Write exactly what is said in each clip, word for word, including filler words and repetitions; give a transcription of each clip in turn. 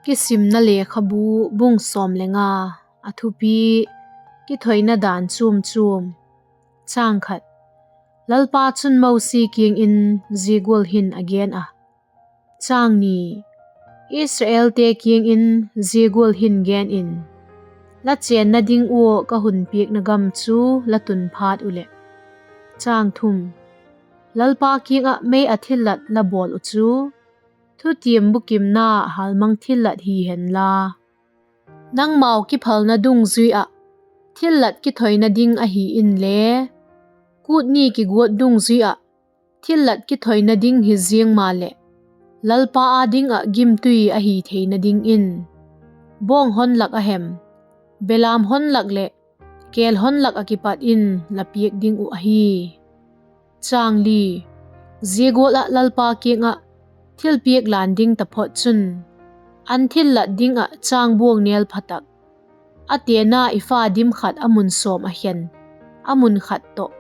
Kisimna Lekhabu, bung sawm le nga. A thupi: Kithoina dan chuam chuam. Chang khat. Lalpa chun Mosi kiang in zia gual hin a gen a: Chang ni. Israelte kiang in zia gual hin gen in: La chênna ding ua ka hun piakna gam chu la tun phat uh leh, chang thum, Lalpa kiang ah mei ah thillat la bawl uh chu, thutiam bukimna hâlmang thillat hi hen la, nangmau kiphalna dungzui ah thillat kithoina ding ahi inle, kût ni kiguat dungzui ah thillat kithoina ding hi ziang maleh, Lalpa â ding ah gimtui ahi theina dingin, bawng hon lak a hem, belam hon lak leh kêl hon lak ah kipat in la piak ding uh ahi. Chang li. Zia gual ah Lalpa kiang ah thilpiak lân ding taphot chun, an thillat ding ah chângbuang nêl pha tak, a tena epha dim khat a mun sawm ah khen a mun khat tawh,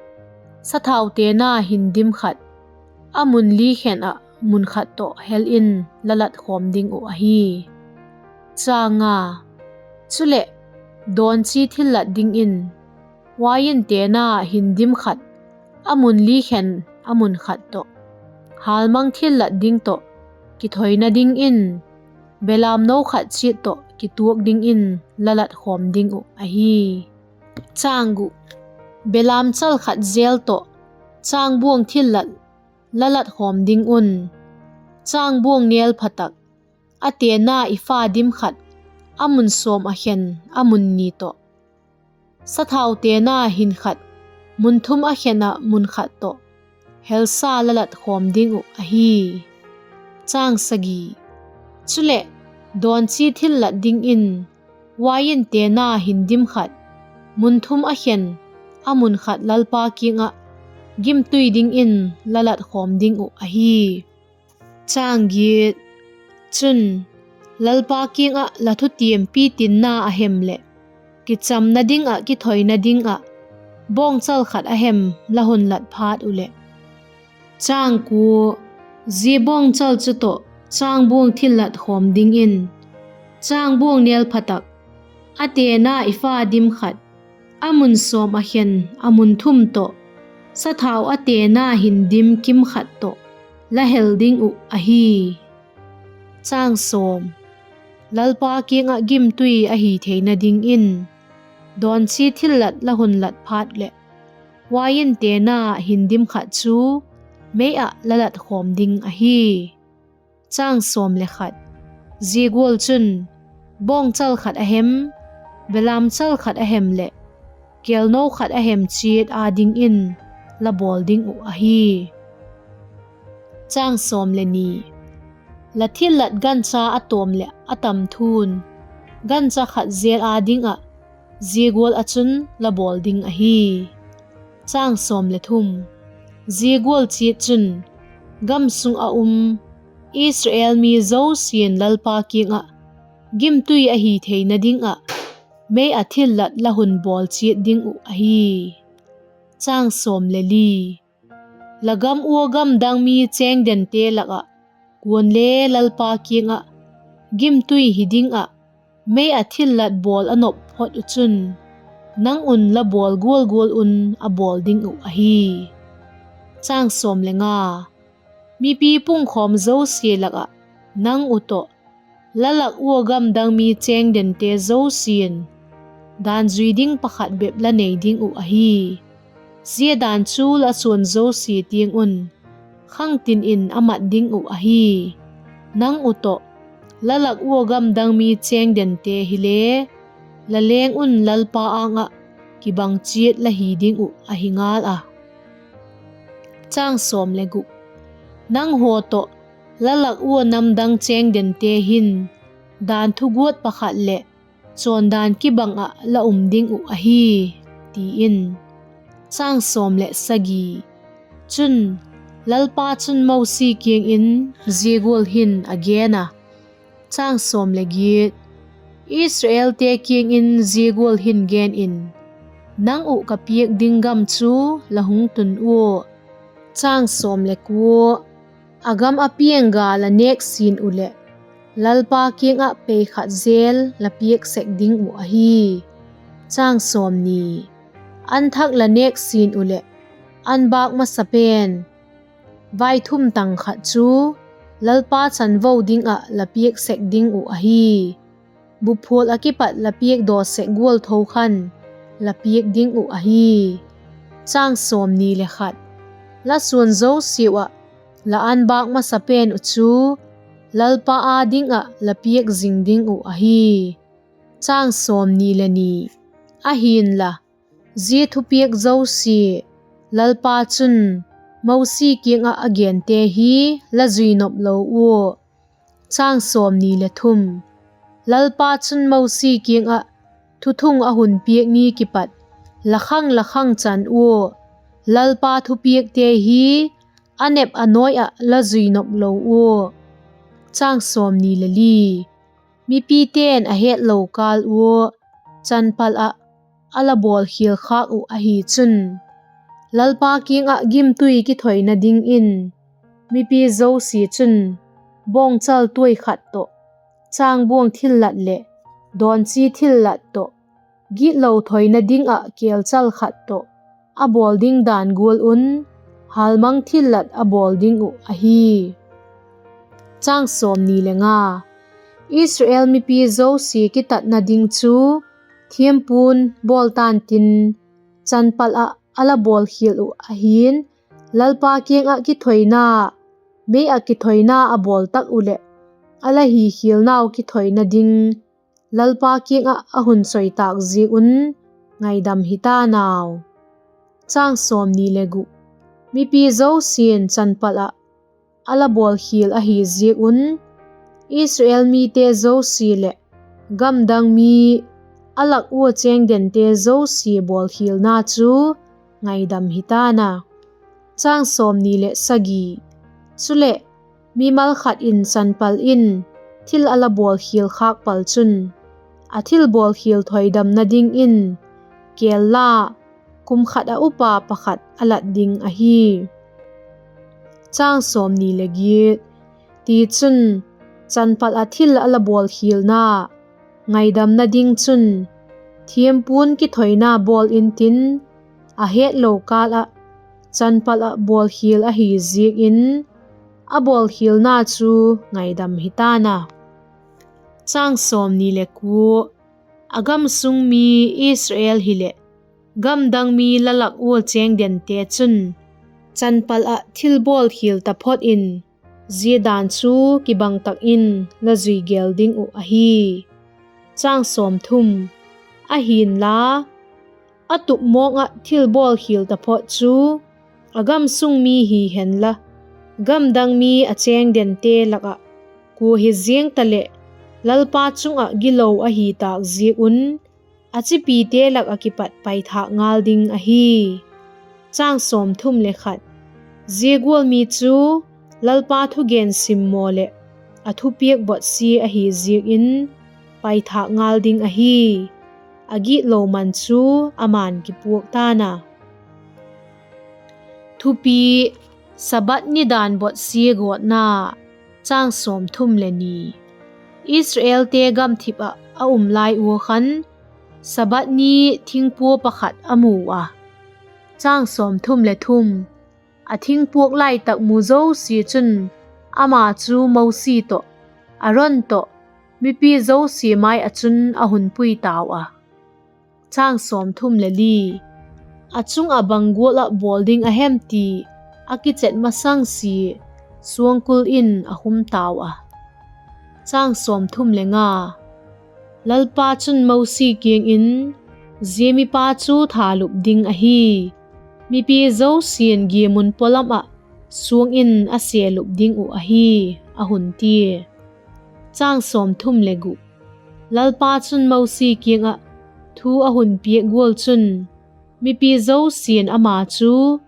sathau tena hin dim khat a mun li khen ah mun khat tawh hel in la lat khawm ding uh ahi. Chang nga. Chuleh, dawnchi thillat dingin, uain tena hin dim khat a mun li khen a mun khat tawh, hâlmang thillat ding tawh kithoina dingin, belam no khat chiat tawh kituak dingin la lat khawm ding uh ahi. Chang guk. Belam chal khat jel tawh chângbuang thillat la lat khawm ding un, chângbuang nêl pha tak, a tena epha dim khat a mun sawm ah khen a mun ni tawh, sathau tena hin khat mun thum ah khen ah mun khat tawh, helsa la lat khawm ding uh ahi. Chang sagi. Chuleh, dawnchi thillat dingin, uain tena hin dim khat mun thum ah khen a mun khat Lalpa kiang ah gimtui dingin la lat khawm ding uh ahi. Chang giat. Chun, Lalpa kiang ah la thutiampi tinna a hem leh, kichamna ding ah kithoina ding ah bawngchal khat a hem la hun lat phat uh leh, chang kua, zia bawngchal chu tawh chângbuang thillat khawm dingin, chângbuang nêl pha tak, a tena epha dim khat a mun sawm ah khen a mun thum tawh, sathau a tena hin dim kim khat tawh la hel ding uh ahi. Chang sawm. Lalpa kiang ah gimtui ahi theina dingin, dawnchi thillat la hun lat phat leh, uain tena hin dim khat chu mei ah la lat khawm ding ahi. Chang sawm le khat. Zia gual chun, bawngchal khat a hem, belamchal khat a hem leh kêlno khat a hem chiat â dingin la bawl ding uh ahi. Chang sawm le ni. La thillat gancha a tawm leh a tam thu'n, gancha khat jel â ding ah zia gual ah chun la bawl ding ahi. Chang sawm le thum. Zia gual chiat chun, gam sung ah um Israel mi zosia'n Lalpa kiang ah gimtui ahi theina ding ah mei ah thillat la hun bawl chiat ding uh ahi. Chang sawm le li. La gam ua gamdang mi chêngdente lak ah kuan le Lalpa kiang ah gimtui hi ding ah mei ah thillat bawl a nop phot uh chun, nang un la bawl gual gual un a bawl ding uh ahi. Chang sawm le nga. Mipi pungkhawm zosia lak ah nang uh tawh, la lak ua gamdang mi chêngdente zosia'n dan zui ding pakhat bep la nei ding uh ahi. Zia dan chu la suan zosia tiang un khangtin in a mat ding uh ahi. Nang uh tawh, la lak ua gamdang mi chêngdente hile, la leng un Lalpa âng ah kibang chiat la hi ding uh ahi ngal a. Chang sawm le guk. Nanghaw tawh, la lak ua namdang chêngdente hin dan thuguat pakhat leh chawndan kibang ah la um ding uh ahi, ti in. Chang sawm le sagi. Chun, Lalpa chun Mosi kiang in zia gual hin a gen a: Chang sawm le giat. Israelte kiang in zia gual hin gen in: Nang uh ka piak ding gam chu la hung tun ua, chang sawm le kua, a gam a piang ga la nêk sin uh leh, Lalpa kiang ah pei khat zel la piak sek ding uh ahi. An thak la nêk sin uh leh, an bâk masa pen vaithum tang khat chu Lalpa chanvo ding ah la piak sek ding uh ahi. Buphual ah kipat la piak daw sek gual tho khan la piak ding uh ahi. La suan zosiau ah la an bâk masa pen uh chu Lalpa â ding ah la piak zing ding uh ahi. Ahi'nla, zia thupiak zosia Lalpa chun Mosi kiang ah a gente hi la zui nop lo ua. Lalpa chun Mosi kiang ah thuthung a hun piak ni kipat la khang la khang chan ua Lalpa thupiakte hi a nep a nawi ah la zui nop lo ua. Mipite'n a hetlo kâl ua chanpal ah a la bawlkhial khâk uh ahi chun, Lalpa kiang ah gimtui kithoina dingin mipi zosia chun bawngchal tuai khat tawh, chângbuang thillat leh dawnchi thillat tawh, gitlo thoina ding ah kêlchal khat tawh a bawl ding dan gual un hâlmang thillat a bawl ding uh ahi. Israel mipi zosia kitatna ding chu thiampu'n bawl ta'ntin, chanpal ah a la bawlkhial uh ahi'n, Lalpa kiang ah kithoina, mei ah kithoina a bawl tak uh leh a la hikhialnau kithoina ding Lalpa kiang ah a hun choi tâk ziak un ngaidam hi ta'n au. Mipi zosia'n chanpal ah a la bawlkhial ahi ziak un, Israel mite zosia leh gamdang mi, a lak ua chêng dente zosia bawlkhialna chu ngaidam hi ta'n a. Chuleh, mimal khat in chanpal in thil a la bawlkhial khâk pal chun, a thil bawlkhial thoidamna dingin kêl la, kum khat ah upa pakhat a lat ding ahi. Tichun, chanpal ah thil a la bawlkhialna ngaidamna ding chun thiampu'n kithoina bawl intin, a hetlo kâl ah chanpal ah bawlkhial ahi ziak in a bawlkhialna chu ngaidam hi ta'n a. A gam sung mi Israel hileh gamdang mi la lak ua chêng dente chun chanpal ah thil bawlkhial taphot in zia dan chu kibang tak in la zui gêl ding uh ahi. Ahi'nla, a tup mawng ah thil bawlkhial taphot chu a gam sung mi hi henla, gamdang mi a chêng dente lak ah kua hi ziang taleh Lalpa chung ah gilo ahi tâk ziak un a chipite lak ah kipat paithâk ngal ding ahi. Zia gual mi chu Lalpa thugen simmaw leh a thupiak botsia ahi ziak in paithâk ngal ding ahi; a gitlo man chu ama'n kipuak ta'n a. Thupi: Sabbath ni dan botsia gawtna. Israelte gamthip ah a um lai ua khan, Sabbath ni thingpua pakhat a mu a. A thingpuak lai tak mu zosia chun ama chu Mosi tawh, Aron tawh, mipi zosia mai ah chun a hun pui tau a. A chung ah bang gual ah bawl ding a hem ti a kichet masang sia suangkul in a khum tau a. Lalpa chun Mosi kiang in, Zia mipa chu thalup ding ahi; mipi zosia'n giamun pawlam ah suang in a sêlup ding uh ahi, a hun tia. Lalpa chun Mosi kiang ah thu a hun piak gual chun, mipi zosia'n ama chu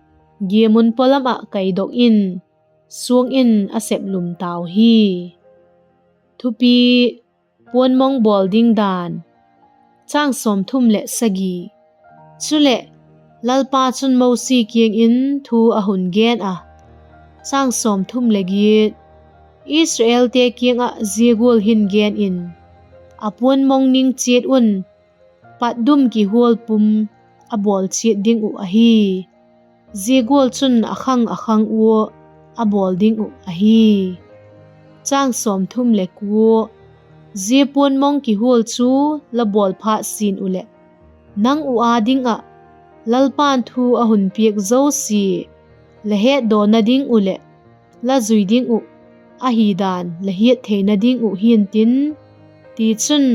giamun pawlam ah kaidok in, suang in a seplum tau hi. Thupi: Puanmong bawl ding dan. Chuleh, Lalpa chun Mosi kiang in thu a hun gen a. Israelte kiang ah zia gual hin gen in: A puan mong ning chiat un patdum kihual pum a bawl chiat ding uh ahi. Zia gual chun a khang a khang ua a bawl ding uh ahi. Zia puan mong kihual chu la bawl phat sin uh leh, nang uh â ding ah Lalpa'n thu a hun piak zosia la hetdawna ding uh leh la zui ding uh ahi dan la hiat theina ding uh hi'ntin; tichun,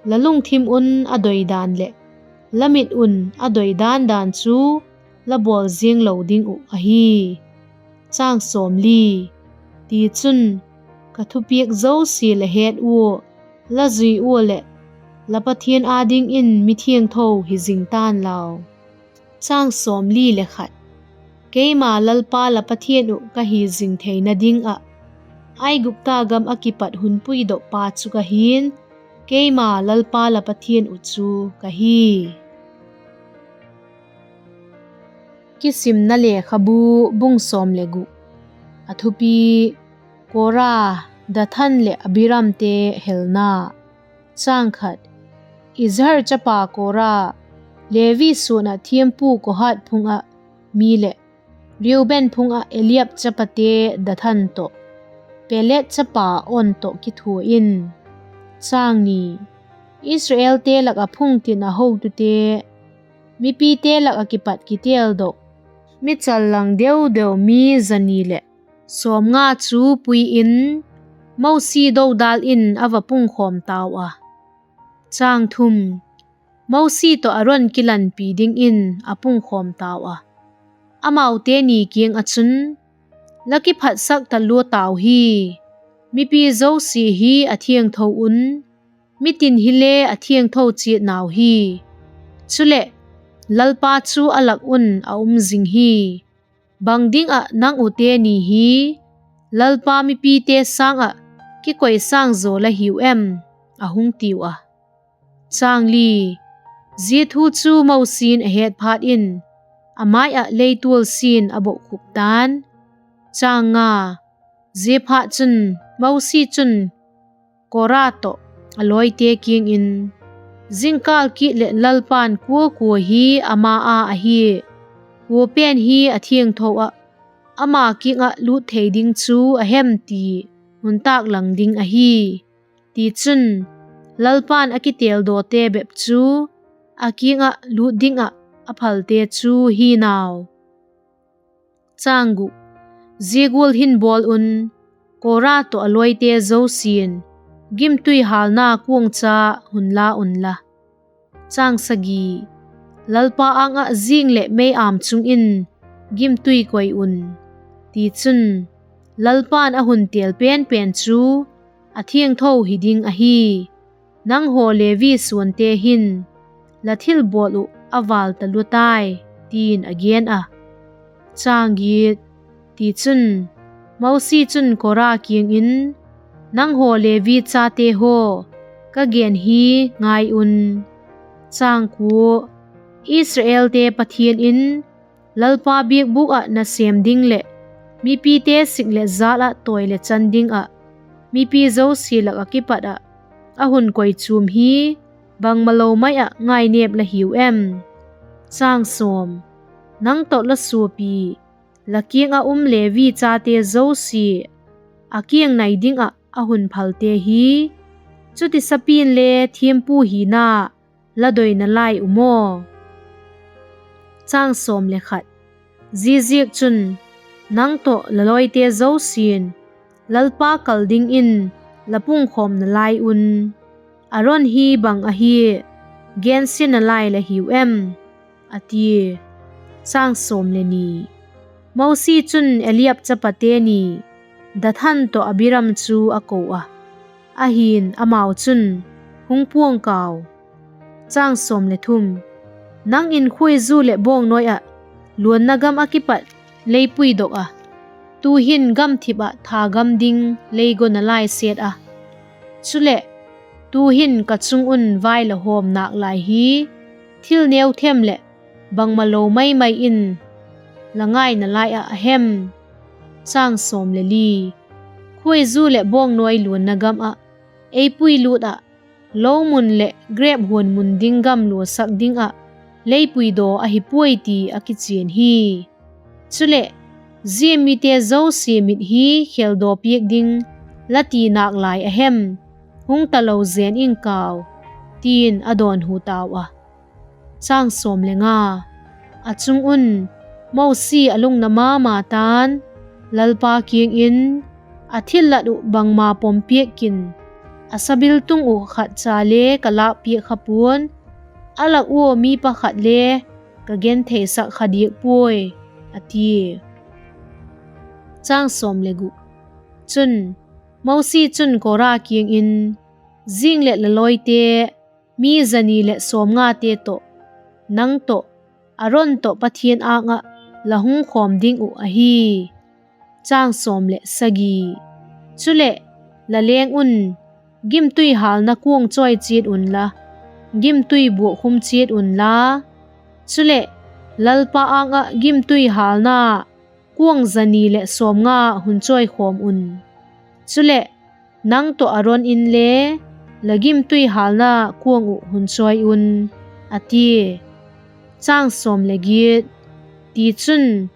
la lungthim un a doi dan leh la mit un a doi dan dan chu la bawl ziang lo ding uh ahi. Tichun, ka thupiak zosia la het ua la zui ua leh, la Pathian â dingin mi thiangtho hi zing ta'n lau. Keima Lalpa la Pathian uh ka hi zing theina ding ah, Aigupta gam ah kipat hun puidokpa chu ka hi'n; keima Lalpa la Pathian uh chu ka hi. Kisimna Lekhabu, bung sawm le guk. A thupi: Kora, Dathan leh Abiramte helna. Izhar chapa Kora, Levi suan ah thiampu Kohath phung ah mi leh Reuben phung ah Eliab chapate Dathan tawh, Pelet chapa On tawh kithua in. Israelte lak ah phungtin a hotute, mipite lak ah kipat kitêldok, mi challang deu deu mi za ni leh sawmnga chu pui in, Mosi dodal in a va pungkhawm tau a. Mosi tawh Aron kilanpi dingin a pungkhawm tau a, amaute ni kiang ah chun, La kiphatsak talua tau hi; mipi zosia hi a thiangtho un, mitin hile a thiangtho chiat nau hi; chuleh, Lalpa chu a lak un a um zing hi; bang ding ah nang ute ni hi Lalpa mipite sâng ah kikoi sâng zaw la hiu em? a hung tiu a. Zia thu chu Mosi'n a het phat in, a mai ah leitual sin a bokkhup ta'n. Ziaphatchun, Mosi chun Kora tawh a lawite kiang in, Zingkâl kit leh Lalpa'n kua kua hi a ma a ahia, kua pen hi a thiangtho ah, ama kiang ah lût thei ding chu a hem ti hun tâklang ding ahi; tichun, Lalpa'n a kitêldawte bep chu a kiang ah lût ding ah a phalte chu hi nau. Zia gual hin bawl un, Kora tawh a lawite zosia'n gimtui hâlna kuangcha hun la unla, Lalpa âng ah zing leh mei-âm chung in gimtui koi un; tichun, Lalpa'n a hun têl pen pen chu a thiangtho hi ding ahi; nanghaw Levi suante hin la thilbawl uh a vâl talua tai, ti'n a gen a. Tichun, Mosi chun Kora kiang in, Nanghaw Levi chate haw, ka gen hi ngai un. Israelte Pathian in Lalpa biakbûk ah nasêm ding leh mipite sik leh jâl ah tawi leh chan ding ah mipi zosia lak ah kipat ah a hun koichuam hi bangmalo mai ah ngainêp la hiu em? Nang tawh la suapi, la kiang ah um Levi chate zosia, a kiang nai ding ah a hun phalte hi, chuti sapi'n le thiampu hina la doina lai u maw? Ziaziakchun, nang tawh la lawite zosia'n Lalpa kal dingin la pungkhawmna lai un, Aron hi bang ahia gensia nalai la hiu em? a tia. Mosi chun Eliab chapate ni, Dathan tawh Abiram chu a ko a; ahi'n, amau chun, Hung pua'ng kau. Nang in khuaizu leh bawngnawi ah luanna gam ah kipat lei puidok a, tu'hin gamthip ah thagam ding lei go nalai set a; chuleh, tu'hin ka chung un vai la hawm nâk lai hi thil neu them leh bangmalo mai mai in la ngaina lai ah a hem? khuaizu leh bawngnawi luanna gam ah ei puilût ah, lo mun leh grep huan mun ding gam luasak ding ah lei puidaw ahi puai ti a kichian hi. Chuleh, zia mite zosia mit hi kheldaw piak ding la ti nâk lai a hem? Hung talo zen ing kau, ti'n a dawnhu tau a. A chung un, Mosi a lungna ma ma ta'n, Lalpa kiang in, A thillat uh bangma pom piak kin; a sabiltung uh khat cha le ka lâk piak kha pua'n; a lak ua mi pakhat le ka gentheisak kha diak puai, a tia. Chun, Mosi chun Kora kiang in, Zing leh la lawite, mi za ni leh sawmngate tawh, nang tawh, Aron tawh Pathian âng ah la hung khawm ding uh ahi. Chuleh, la leng un, gimtui hâlna kuang chawi chiat unla, gimtui buak khum chiat unla; chuleh, Lalpa âng ah gimtui hâlna kuang za ni leh sawmnga hun chawikhawm un; chuleh, nang tawh Aron inle la gimtui hâlna kuang uh hun chawi un, a tia. Tichun,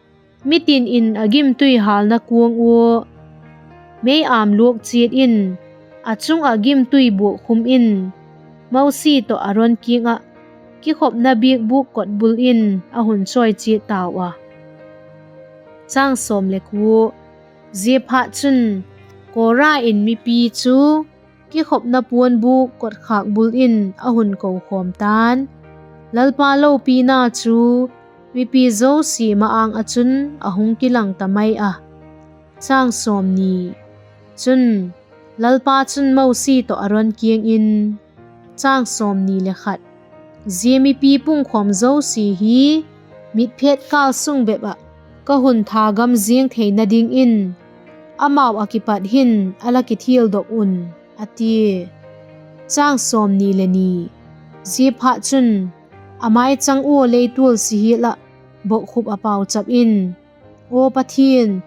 mitin in a gimtui hâlna kuang ua mei-âm luak chiat in, a chung ah gimtui buak khum in, Mosi tawh Aron kiang ah kikhopna biakbûk kotbul in a hun chawi chiat tau a. Ziaphatchun, Kora in mipi chu kikhopna puanbûk kotkhâk bul in a hun kokhawm ta'n; Lalpa lopina chu mipi zosia ma-âng ah chun a hung kilang ta mai a. Chun, Lalpa chun Mosi tawh Aron kiang in, Zia mipi pungkhawm zosia hi mitphet kâl sung bep ah ka hun thagam ziang theina dingin, amau ah kipat hin a la kithialdok un, a tia. Ziaphatchun, a maichang ua leitual si hial ah bokkhup ah pauchap in, Aw Pathian,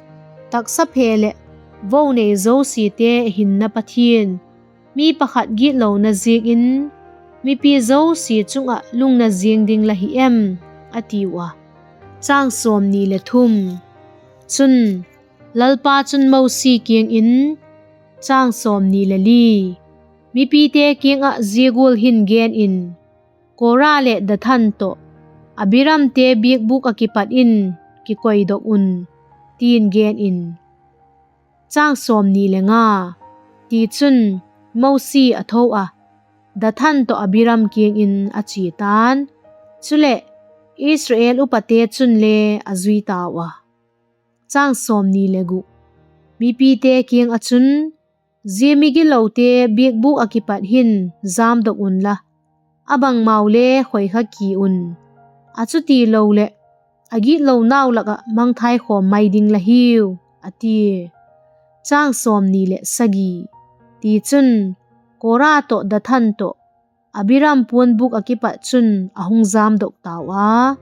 taksa phe leh vo nei zosiate hinna Pathian, mi pakhat gitlona ziakin mipi zosia chung ah lungna ziang ding la hi em? a tiu a. Chun, Lalpa chun Mosi kiang in, Mipite kiang ah zia gual hin gen in, ‘Kora leh Dathan tawh Abiramte biakbûk ah kipat in kikoidok un,’ ti'n gen in. Tichun, Mosi a tho ah, Dathan tawh Abiram kiang in a chia ta'n; chuleh, Israel upate chunle a zui tau a. Mipite kiang ah chun, Zia migilote biakbûk ah kipat hin jamdok unla, a bangmau le khoikha ki un; a chutiloleh, a gitlonau lak ah mangthai khawm mai ding la hiu, a tia. Tichun, Kora tawh Dathan tawh Abiram puanbûk ah kipat chun a hung jamdok tau a.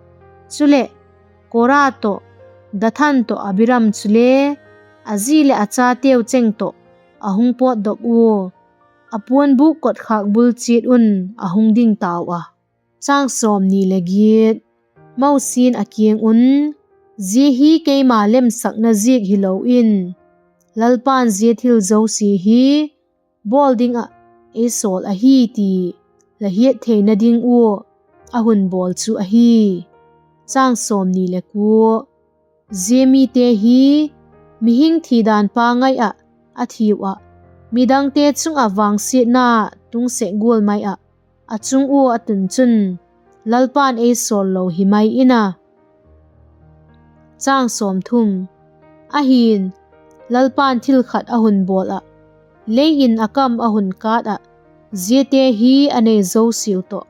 Chuleh, Kora tawh, Dathan tawh Abiram chule a zi leh a chateu cheng tawh a hung pawtdok ua, a puanbûk kotkhâk bul chiat un a hung ding tau a. Mosi'n a kiang un, Zia hi keima lemsakna ziak hilo in, Lalpa'n zia thil zosia hi bawl ding ah ei sawl ahi ti la hiat theina ding ua a hun bawl chu ahi. Zia mite hi mihing thidan pa ngai ah a thiu ah, midangte chung ah vangsiatna tung sek gual mai ah, a chung ua a tun chun, Lalpa'n ei sawl lo hi mai in a. Ahi'n, Lalpa'n thil khat a hun bawl ah, lei in a kam a hun kât ah, ziate hi a nei zosiau tawh,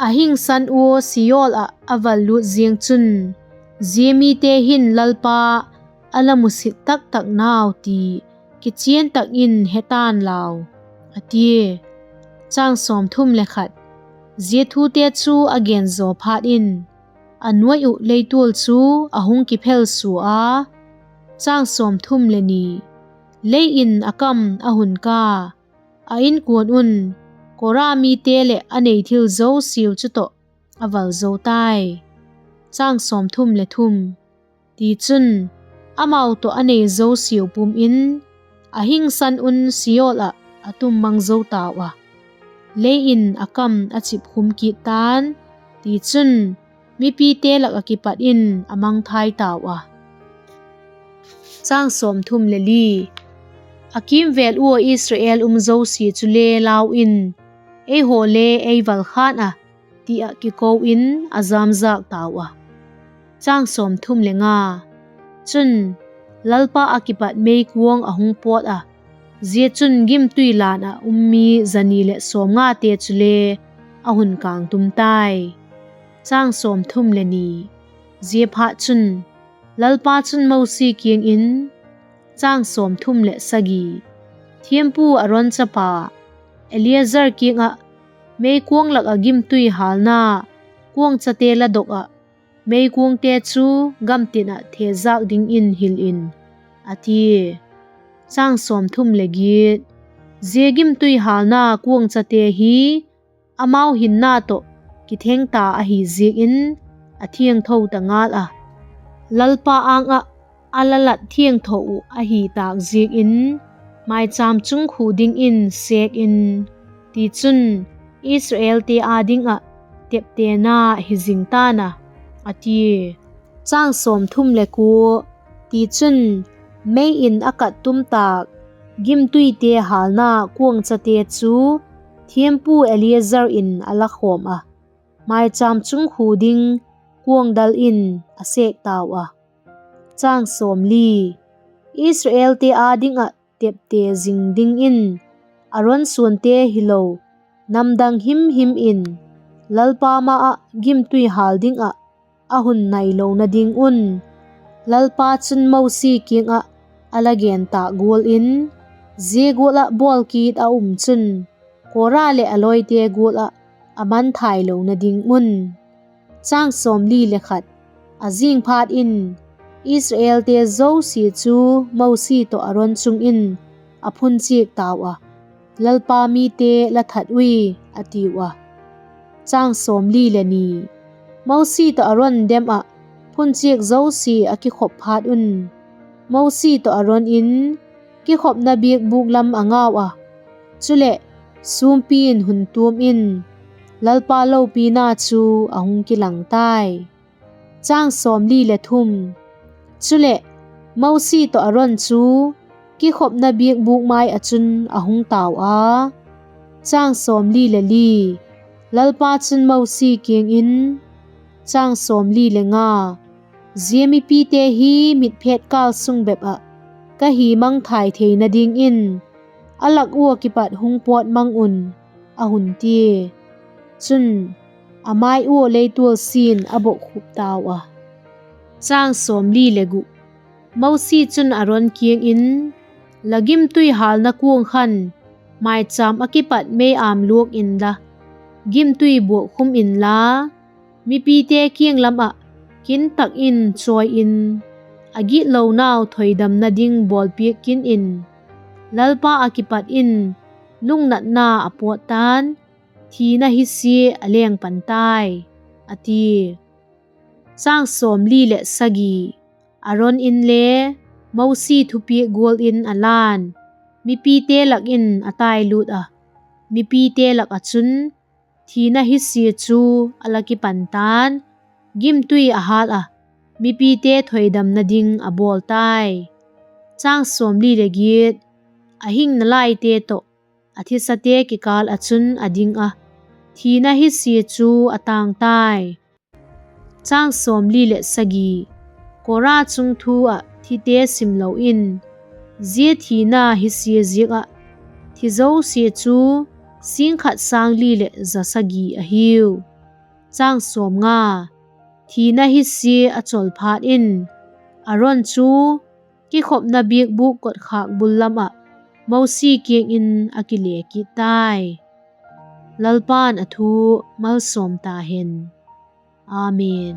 a hingsan ua Sheol ah a vallût ziang chun, zia mite hin Lalpa a la musit tak tak nau ti kichian tak in he ta'n lau, a tia. Zia thute chu a gen zaw phat in, a nuai uh leitual chu a hung kiphelsua a. Lei in a kam a hun ka, a inkuan un Kora mite leh a nei thil zosiau chu tawh a val zo tai. Tichun, amau tawh a nei zosiau pum in, a hingsan un Sheol ah a tum mang zo tau a. Lei in a kam a chipkhum kit ta'n; tichun, mipite lak ah kipat in a mangthai tau a. A kîmvêl ua Israel um zosia chule lau in, Eihaw le ei valkhân ah, ti ah kiko in a jamjâk tau a. Chun, Lalpa ah kipat meikuang a hung pawt ah, zia chun gimtui lan ah um mi za ni leh sawmngate chule a hun kângtum tai. Ziaphatchun, Lalpa chun Mosi kiang in, Thiampu Aron chapa Eleazar kiang ah, ‘Meikuang lak ah gimtui hâlna kuangchate ladok ah meikuangte chu gamtin ah thejâk dingin hil in,’ a tia. Zia gimtui hâlna kuangchate hi amau hinna tawh kitheng ta ahi ziak in a thiangtho ta ngal a, Lalpa âng ah a la lat thiangtho uh ahi tâk ziak in, mâichâm chung khu dingin sêk in; tichun, Israelte â ding ah teptena hi zing ta'n a, a tia. Tichun, mei in a kat tum tâk gimtuite hâlna kuangchate chu thiampu Eleazar in a la khawm ah, mâichâm chung khu ding kuangdal in a sêk tau a. Israelte â ding ah tepte zing dingin Aron suante hilo namdang himhim in Lalpa ma ah gimtui hâl ding ah a hun nailona ding un, Lalpa chun Mosi kiang ah a la gen tâk gual in, zia gual ah bawl kit a um chun, Kora leh a lawite gual ah a mangthailona ding un. A zing phat in, Israelte zosia chu Mosi tawh Aron chung in a phunchiak tau a, Lalpa mite la that ui, a tiu a. Mosi tawh Aron dem ah phunchiak zosia a kikhop phat un, Mosi tawh Aron in kikhopna biakbûk lam a ngau a; chuleh, sûmpi'n hun tuam in, Lalpa lopina chu a hung kilang tai. Chuleh, Mosi tawh Aron chu kikhopna biakbûk mai ah chun a hung tau a. Lalpa chun Mosi kiang in, Zia mipite hi mitphet kâl sung bep ah ka hi mangthai theina dingin a lak ua kipat hung pawt mang un, a hun tia. Chun, a mai ua leitual sin a bokkhup tau a. Mosi chun Aron kiang in, La gimtui hâlna kuang khan mâichâm ah kipat mei-âm luak inla, gimtui buakkhum inla, mipite kiang lam ah kin tak in chawi in, a gitlonau thoidamna ding bawlpiak kin in; Lalpa ah kipat in lungnatna a pawt ta'n, thina hi sia a leng pan tai, a tia. Aron inle Mosi thupiak gual in a la'n, mipite lak in a tailût a, mipite lak ah chun thina hi sia chu a la kipan ta'n, gimtui a hâl ah, mipite thoidamna ding a bawl tai. A hing nalaite tawh a thisate kikâl ah chun a ding a, thina hi sia chu a tâng tai. Kora chung thu ah thite simlo in, zia thina hi sia ziak ah thi zosia chu sîng khat sâng li leh za sagi ahiu. Thina hi sia a chol phat in, Aron chu kikhopna biakbûk kotkhâk bul lam ah Mosi kiang in a kile kit tai. Lalpa'n a thu malsawm ta hen. Amen.